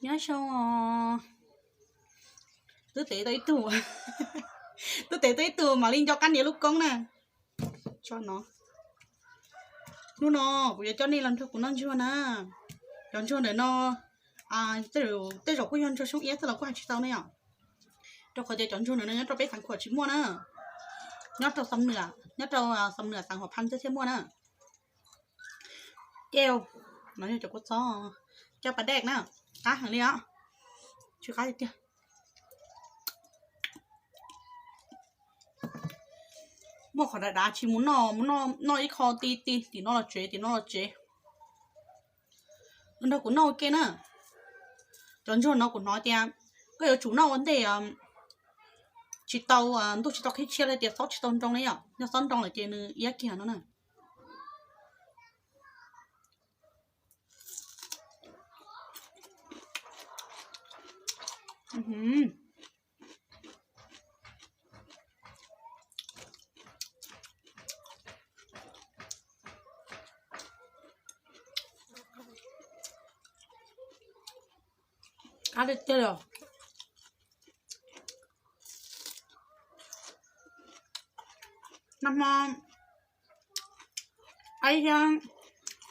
Nyob zoo os. Twb tev tau ib tug, twb tev tau ib tug mam li nco qab nias lub koob na. Tso no. Hnub no kuv yuav coj nej los nrog kuv noj ntsuag na. Cov ntsuag ntawm no, tej zaum kuj yog ntsuag xyoob iab xwb los kuj hais tsis tau ne yom. Rau qhov tias cov ntsuag ntawm no nyob rau peb Xeev Khuam tsis muaj na. Nyob rau Xam Nuam, nyob rau Xam Nuam Xeev Huam Phas thiaj muaj na. Cau, no yog cov kua txob cau pas dej na, qab heev li os. Tsis qab tiag tiag. Muaj qhov dav dav tsis mus noj, mus noj ib qho ti ti tim no los tsev, tim no los tsev. Nrog kuv noj ua ke na. Cov ntsuag no kuv hnov tias koj yuav tsum noj ua ntej, tsis tau, ntuj tsis tau qhib tshiab li tias xob tsis tau nroo ne yom, yog xob nroo lawm ces nws iab kiag no na. Qab tiag tiag li os. Nag hmo Aib thiab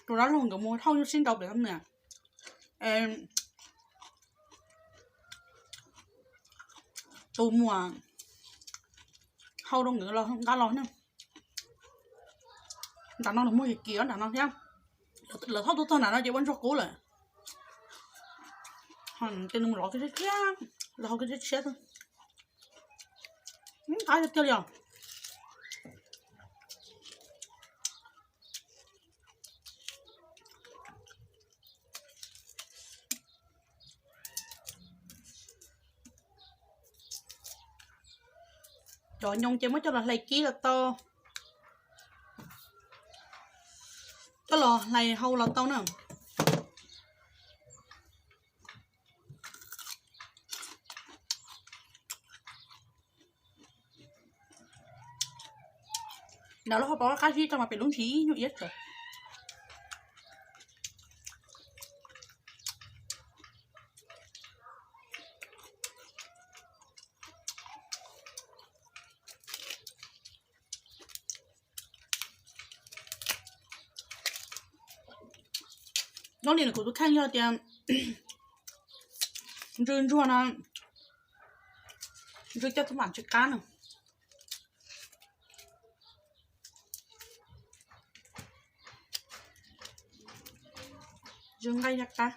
tus dab laug nkawd mus thauj nyuj sib nraus pem Xam Nuam. Tus muam hau rau nkawd los nqa los na. Nram no los muaj kim kim nram no thiab. Lawv thauj tuaj txog nram no ces ua ntsuag qub lawm. Ces nws mus lov kiag tshiab tshiab, los hau kiag tshiab tshiab xwb. Qab tiag tiag li os. Cov nyoos ces muab coj los hlais kib los tau, coj los hlais hau los tau na. Nram lub hauv paus qab zib rau mas pem lub ntsis ib nyuag iab tsaws. Nyob li kuv tus kheej yog tias ntsw ntsuag no, ntsw coj tub mam tsis qab na. Ntsw nqaij thiaj qab,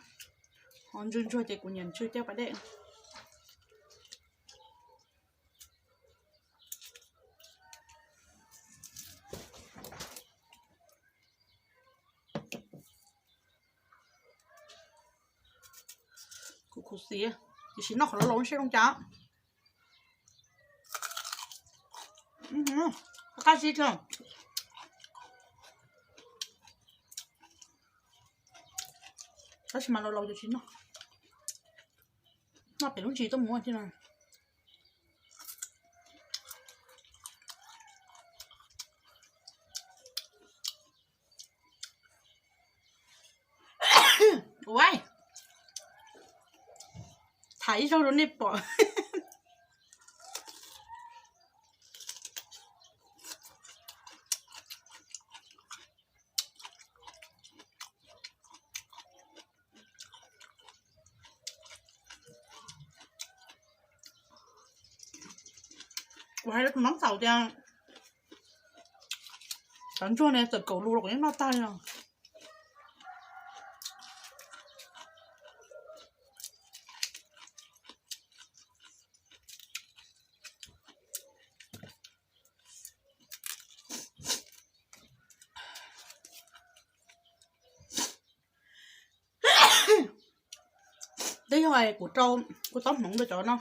ho ntsw ntsuag ces kuv nyiam ntsw coj pas dej. Kuv khuv xim, tiam sis noj qhov laus laus seb zoo cas. Qab zib thiab. Tab sis mas laus laus ces tsis noj, noj pem lub ntsis tuaj mus thiab no. Ua, tham ib zaug rau nej pom. Kuv hais rau tus mab xaum tias cov ntsuag ne txawm kaum lus los kuv yeej noj tag li os. Twb yog kuv rau kua txob hmoov rau cov no,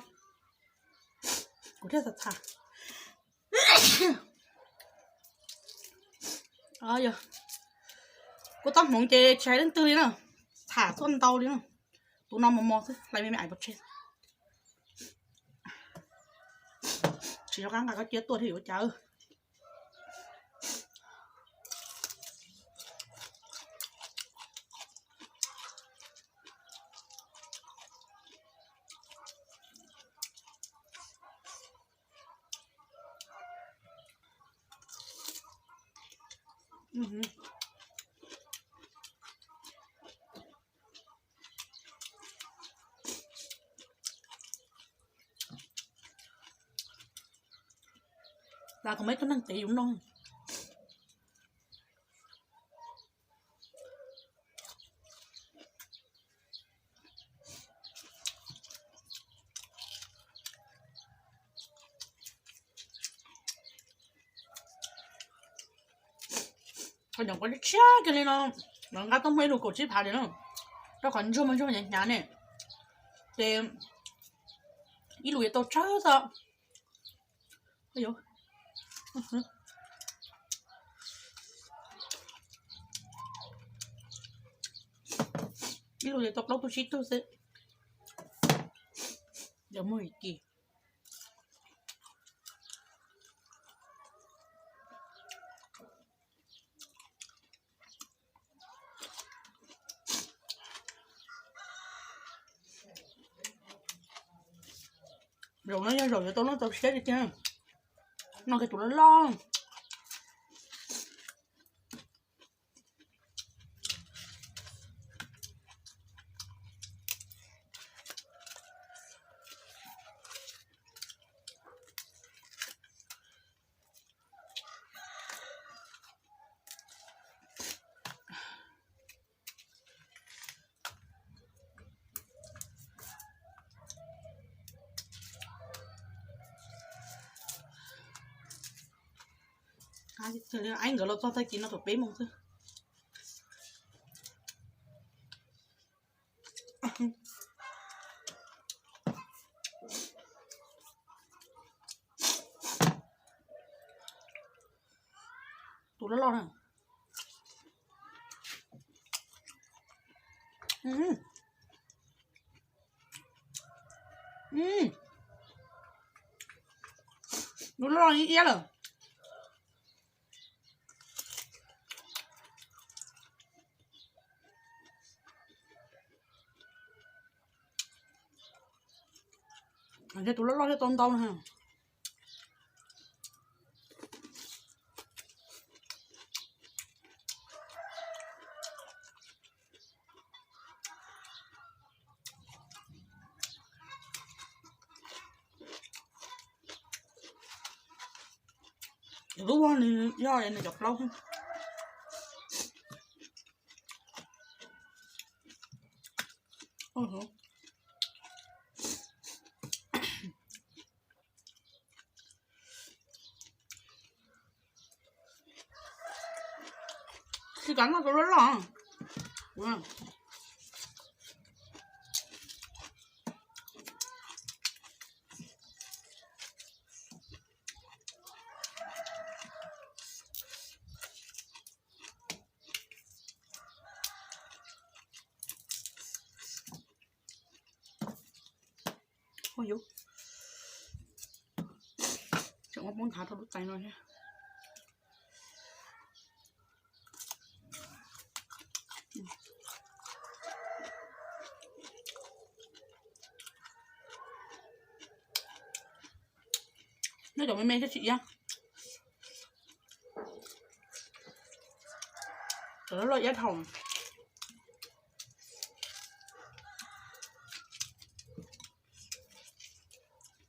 kuv thiaj txham txham. Kua txob hmoov ces tsis hais leej twg li na, txham tuaj ntau li na. Tus no mos mos xwb, hlais me me ais pov tseg. Tsis nco qab nqa koj cia tuaj thiab yuav ua cas. Las kom muaj ib tug neeg tev yus noj. Qhov nyuam qhuav tshiab kiag li no, nqa tuaj muaj ib lus kaum tsib phav li na, rau qhov ntsuag mas ntsuag hnyav hnyav ne, ces ib lus yuav tau tsawg txog. Ib lus yuav tau plaub tug tsib tug xwb. Yog muag kis. Zaum no yog zaum yuav tau noj tau siab tiag tiag. Noj kiag tus loj loj. Aib nkawd los txog tag kis no thaum peb moos xwb. Tus loj loj na. Tus loj loj ib iab lawm. Tus loj loj thiaj tau ntau na. Lub vog nws yog nws cov plaub. Tsis kav noj tus loj loj. Ua yuv, tseem ua poob nthav rau lub tais no thiab. Nyob cov me me thiab tsis iab. Cov loj loj iab dhau.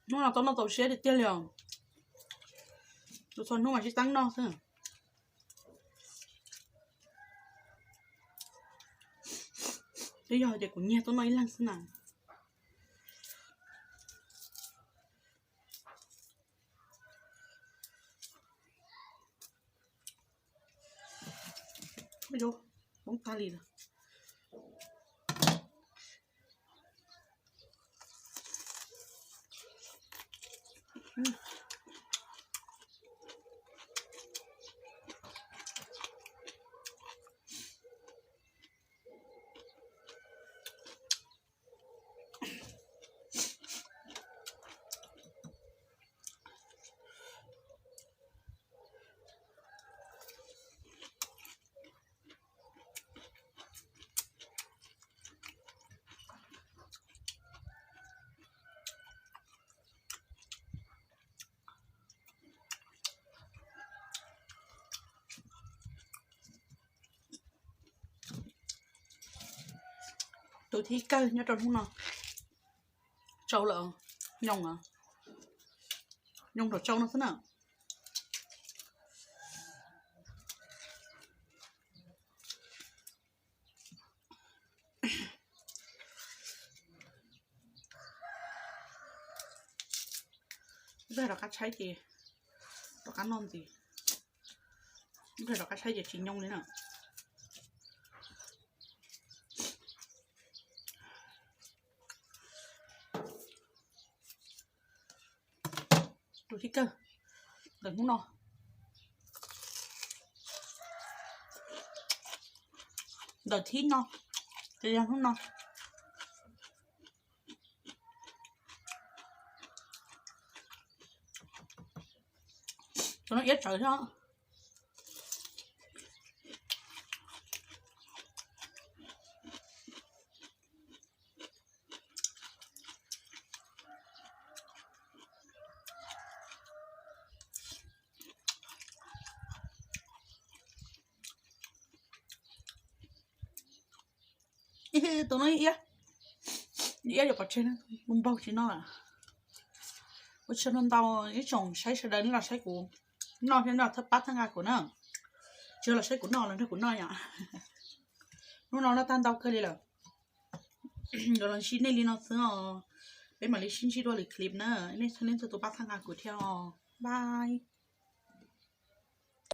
Hnub no tau noj tau siab tiag tiag li os. Tus txhua hnub mas sib teeb noj xwb. Twb yog hais tias kuv nyiag tuaj noj ib leeg xwb na. Poob tag li lawm. Tus thib kawg nyob rau hnub no, tsau lawm, nyoos, nyoos nram tsau no xwb na. Rov qab tshaib ces, rov qab noj ntxiv, rov qab tshaib ces tsis nyoos li na. Tus thib kawg ntawm hnub no, ntawm thib no, ces yog hnub no. Tus no iab tsawv thiab. Tus no iab, iab yuav pov tseg, npaug tsis noj lawm. Ua tsaug ntau ntau ib tsoom saib sawv daws nej los saib kuv noj thiab nej los thawj pab thawj nqa kuv na. Tsis los saib kuv noj los nrog kuv noj yom. Hnub no noj tag ntau kawg li lawm. Nkawd los ntsib nej li no xwb os. Peb mam li sib ntsib dua lwm clip na. Nej txhua leej txhua tus pab thawj nqa kuv thiab os. Bye.